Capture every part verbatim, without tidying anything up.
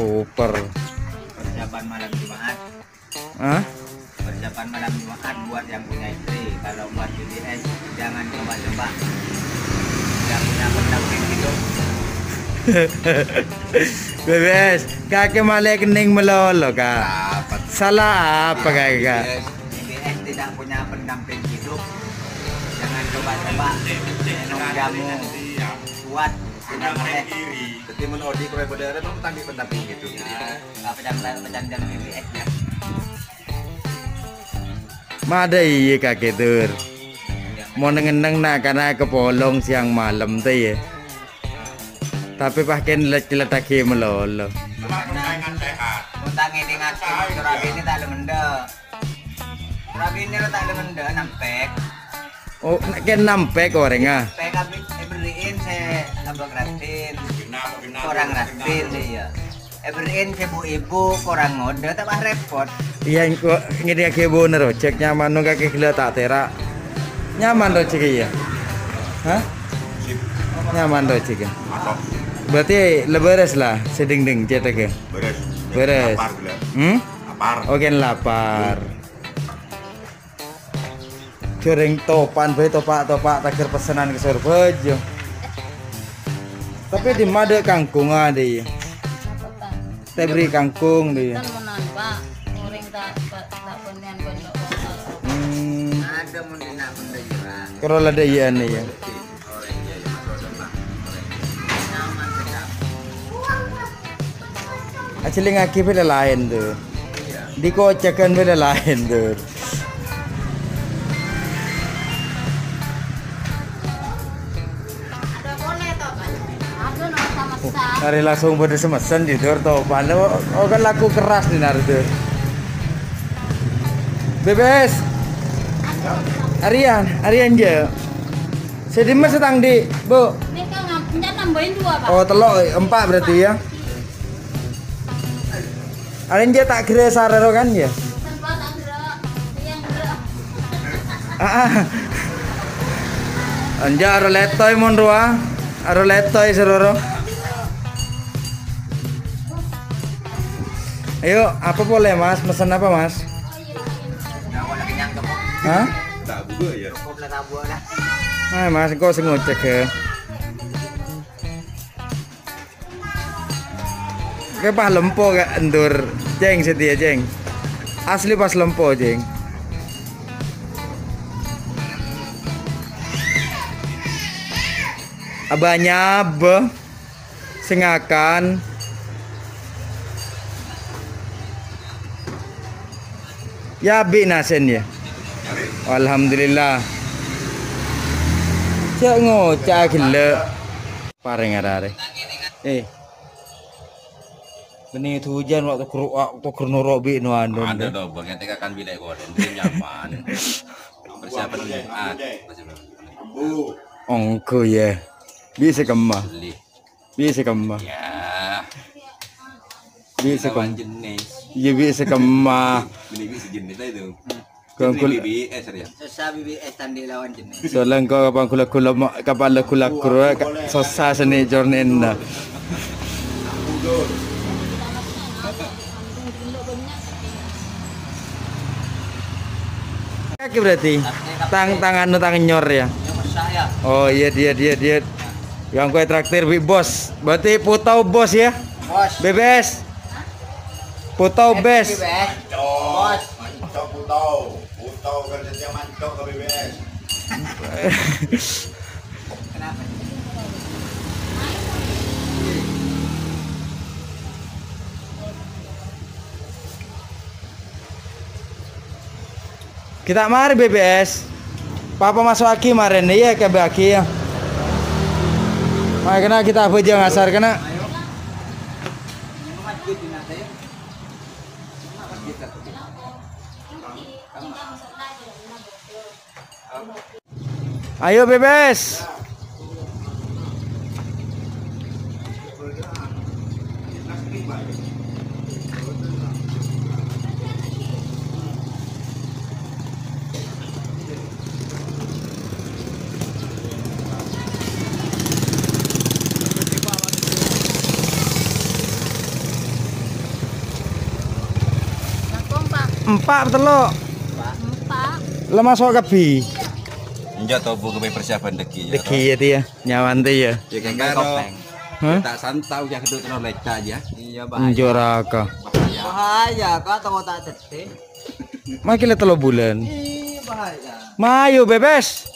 Super. Persiapan malam Jumat. Hah? Persiapan malam Jumat buat yang punya istri. Kalau buat B B S, jangan coba-coba. Nggak punya pendamping hidup. B B S, kakè malè kenning malolo, Kak. Apa? Salah apa, Kak? B B S, B B S tidak punya pendamping hidup. Jangan coba-coba minum jamu kuat. Tidak boleh. Jadi, mon odi' kowe bener, emang tanggi pendamping hidup. Ya. Apa jam, apa jam-jam B B S ya? Madâ iyâ kakè, Dur. Mon neng-enneng na'-kana' kapolong sèyang malem, tè, yâ. Tapè pas kèng lè-, cellèttaghi malolo. Mon ta' ngèdingngaghi, Surabaya ini ta' lè mendha. Surabaya ini ta' lè mendha, nampèk. Oh, na-, kèng nampèk orèngnga. Nampèk, abi, èberri'in sè abâ' raddhin. Korang raddhin, iyâ. Èberri'in sè bu-ibu, korang ngodâ, ta' pas rèpot. Iyâ, engko' ngèdingngaghi bhunten, Rojek, nyaman, nong kakè ghellâ' ta' tèra'. Nyaman, Rojek, iyâ? Hah? Nyaman, Rojek, yâ? Berarti la bârâs la, sè dingding cèthagghâ? Bârâs. Bârâs. Lapar, ghellâ'. Hmm? Lapar. Oh, kèng lapar. Jhâreng topan bhâi, topa'-topa' tagher pessenan ka Sorbhâjâ. Tapè dimma dâ' kangkongnga, Di? Tè berri' kangkong, Di. Kan menan, Pak. Orèng ta', ta', ta' bânnèyan bân kok. Hmm. Karo la dâ' iyâ, iyâ. Ajhâlingngaghi bhâi la laèn, Dur. Dikoca'aghi bhâi la laèn, Dur. Arèya langsung padâ sè mesen, Di, Dur, topan. Oh, oh, kan lagu keras, Di, Dur. B B S. Arèya, arèya, jâ. Sè dimma sè tang, Di', Bu? Nèka ngam-, enjâ' nambâi dua, Pak. Oh, tello', empa' berarti, yâ. Arèya jâ' ta' ghellâ' sararo kan, yâ? Sempat tak gerak, yang gerak. Ah, ah. Enjâ' aro lèttoi mon rowa. Aro lèttoi sararo. Ayo, apa polè, Mas? Mesen apa, Mas? Hah? Cukup lah, tabu lah. Ah, Mas, engko' sè ngoca'aghi. Kè pas lempo ka endur, Cèng, satèya, Cèng. Asli pas lempo, Cèng. Abâ nyabâ sè ngakan. Yâ, bi' nasen, yâ. Alhamdulillah. Cè' ngoca' ghellâ'. Parèng arè-arè. Eh. Bânnè hujan waktu kru-, waktu kernoro bi' no anu. Ada dong, Bang. Yang teka kan bilek goreng. Dia nyaman. Persiapan Jumat. Ongko, yâ. Bisa kemma. Beli. Bisa kemma. Ya. Bisa kemma. Lawan jenis. Iya, bisa kemma. Beli bisa jenis aja tuh. Kong kul- B B S ya. Susah B B S tanding lawan jenis. Soalnya engko' kapan gula-gula ma-, kapan lagu-lagu ka-, susah seni jornenna. Kaki berarti. Tang-, tangan, tangan nyor ya. Oh iya, dia, dia, dia. Yang kue traktir bi' bos. Berarti putau bos ya? Bos. B B S. Putau bes. B B S. Bos. Mancok putau. Putau kerja mancok ke B B S. Kenapa? Kita mari B B S. Papa masuk lagi kemarin, iya, ke lagi ya. Mari kena kita bajang asar kena. Ayo, B B S. Empa' apa tello'? Empa'. La maso' kabbhi. Enjâ' to, Bu, kèbâ persiapan dâggi', yâ. Dâggi', yâ, Ti, yâ. Nyaman, Ti, yâ. Yâ, kan, karo. Hah? Ta' santau, yâ, kedua terus lecak, yâ. Iyâ, bahaya. Enjâ' raka. Bahaya. Bahaya, Kak, tao ta' cètè. Makkè la tello bulân. Ih, bahaya. Mayu, bebes.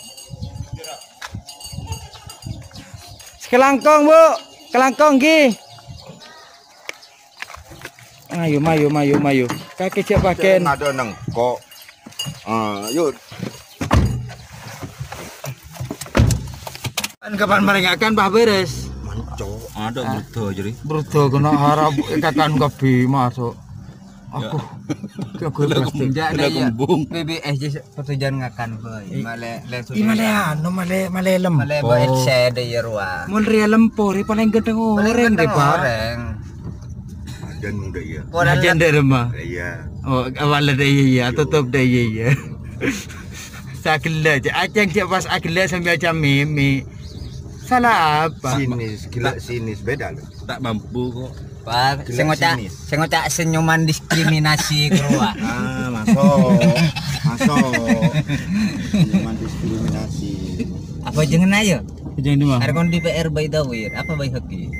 Sakalangkong, Bu. Kalangkong, ghi. Ayo, mayu, mayu, mayu. Kakè jhâ' pakèn. Ada nengko. Ah, yuk. Kan kapan marèngakan, Pak, bherres? Manco, ada bruto aja, Ri. Bruto kèna harap kakan kabbhi maso'. Aku. Aku plastik. Enjâ', kembung. P B S J Pertujuan ngakan, boy. Malè, lè, ih, malè anu, malè, malè lempo. Malè, boy, sèdhâ, yâ, rowa. Mon rèya lempo, rè palèng ghânteng orèng, rè, Pak. Orèng. Ajân udah, iyâ. Ajân dâ' remma. Iyâ. Oh, awal dâ' iyâ, iyâ. Tutup dâ' iyâ, iyâ. Saghellâ', jhâ', acèng jhâ' pas aghellâ' sambi acam mèmè. Salah apa? Sinis, gila sinis, beda loh. Ta' mampu kok. Wah, sè ngoca', sè ngoca' senyuman diskriminasi, bro, ah. Ah, maso'. Maso'. Senyuman diskriminasi. Apa jenengnga, ya? Jeneng di mana? Are kon di P R by the way. Apa by hoki?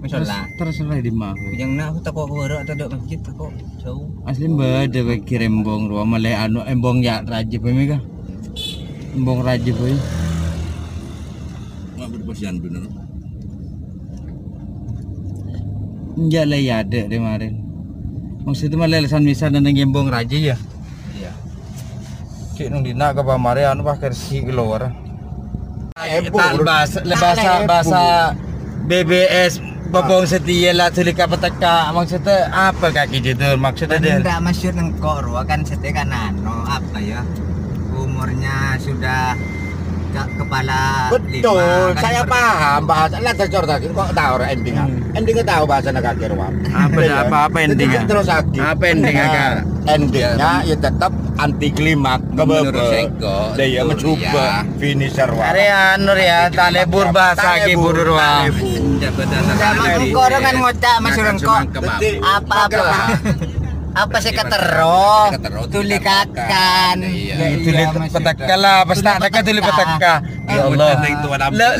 Terus, terserah di mana. Jenengnga aku tako' ke warung atau dek masjid, tako' jauh. Asli mbak ada kirim embong, ruang malè anu, embong ya, rajib ini kah? Embong rajib ini. Nggak berkepastian bener. Enjâ' la iyâ adâ' rè marèn. Maksudnya malè alasan misan neng embong rajâ, ya? Iya. Cè' neng dinna' ka pamarè anu pas kersi keluar. Embong, bro. Bahasa, bahasa, bahasa B B S, Bobong Setia la dhuli ka petekka. Maksudnya apa kaki judul? Maksudnya dâ'. Ndak maksud nengko' ro kan setia kan anu, apa ya? Umurnya sudah Ka-, kepala lima. Betul, kan saya paham bahasa. Lah, cocok tadi. Kok tahu orang ending, ah? Hmm. Endingnya tahu bahasa negara, Wak. Apa, iya, apa, apa endingnya? Terus lagi. Apa endingnya, Kak? Endingnya ya tetap anti klimak, menurut saya kok. Dia ya mencoba finisher, Wak. Are anu ya, talebur bahasa ki, Bu Nurwa. Enggak, betul. Enggak, Mak, engko' kan ngoca', Mas, engko'. Apa-apa. Apa sè katero? Katero, dhuli kakan. Iya. Dhuli petekka la, pas ta' tekka dhuli petekka. Ya Allah.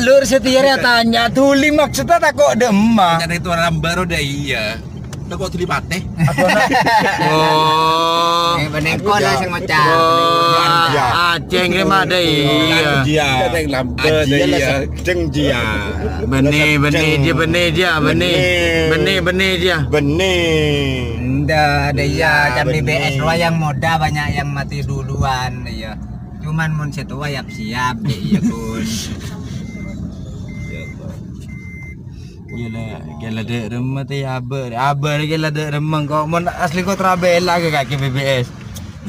Lur Setia rè tanya, dhuli maksudnya tako' dâ'emma. Tanya itu orang baru dâ' iya. Tako' dhuli patè. Oh. Eh, bânnè engko' la sè ngoca'. Oh, acèng rè ma' dâ' iya. Iya. Jeng jia. Bânnè, bânnè, jia, bânnè, jia, bânnè. Bânnè, bânnè, jia. Bânnè. Ndak, ada iya, kan B B S rowa yang muda banyak yang mati duluan, iya. Cuman mon sè towa yap-siap, dâ' iya, Gus. Iya, la, kèla dâ' remma tè abâ', abâ' kèla dâ' remma kok mon asli kok trabela ke kaki B B S.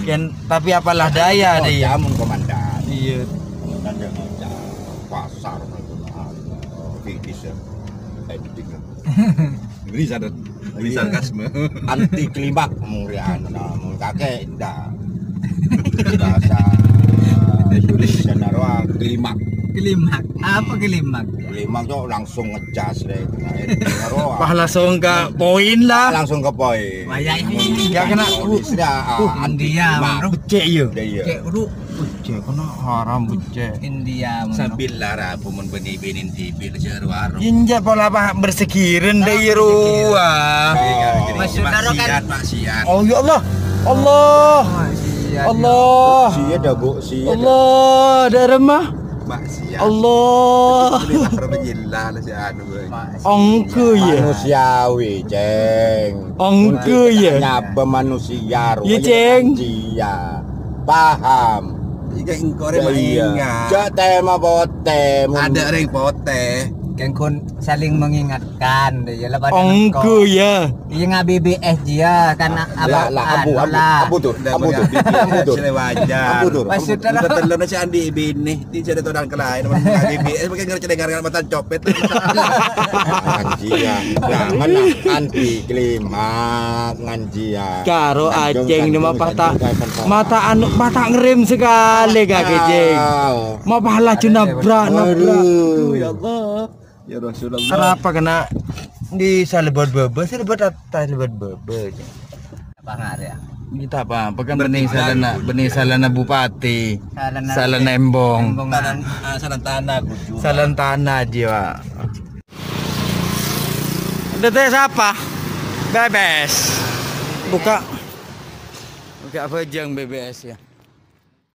Kan, tapi apalah daya, dâ' iya. Jamun komandan. Iya. Kan dia ngocak pasar, itu, anu, finish, ya. Ending. Beri sadar, beri sarkasme. Anti klimak, murian, namun kakek, enggak. Bahasa Indonesia, naruh klimak. Klimak? Apa klimak? Klimak tuh langsung ngecas deh. Naruh. Wah, langsung ke poin lah. Langsung ke poin. Wah, ya, ini. Ya, kena. Sudah, ah, anti klimak. India, bro. Becek, iya. Iya, iya. Becek, bro. Becek, kena haram becek. India, bro. Sabila rabu mon bânnè binèn dhibi' la jâr warung. Inja' pola apa bersegiren dâ' iya rowa. Maksudnya kan maksiat, maksiat. Oh, ya Allah. Allah. Maksiat. Allah. Sia dah, Bu, sia dah. Allah, dâ' remma. Maksiat. Allah. Jadi, harus menyelah, si anu, Bu. Ongko, ya. Manusiawi, Ceng. Ongko, ya. Nyapa manusia, iya, Ceng. Iya. Paham. Iki engko' rè maingat. Jhâ' tèma potè, mon. Ada rèng potè. Kèng kon saling mengingatkan, dâ' iya la padâ. Ongko, ya. Iya, nga B B S jiyâ, kan, apa, lah, lah, abu, abu, abu tuh, abu tuh, abu tuh. Sini wajar. Abu tuh. Maksudnya, bukan telurnya si Andi binè. Di sini tuh orang lain, sama B B S, pakai ngerti dengar mata copet. Anjing, ya. Nah, mana anti klimak, anjing, ya. Karo aceng ini mah patah. Mata anu, mata ngerem sekali, kaki, Ceng. Mau pahala laju nabrak, nabrak. Aduh, ya Allah. Ya Rasulullah. Kenapa kena di salebot bebe, salebot at-, salebot bebe. Apa ngarep? Kita apa? Apa kan bânnè salana, bânnè salana bupati. Salana embong. Embong. Salana, ah, salana tana, kudu. Salana tana jiyâ, Pak. Udah teh sapa? Bebes. Buka. Buka apa jang B B S ya?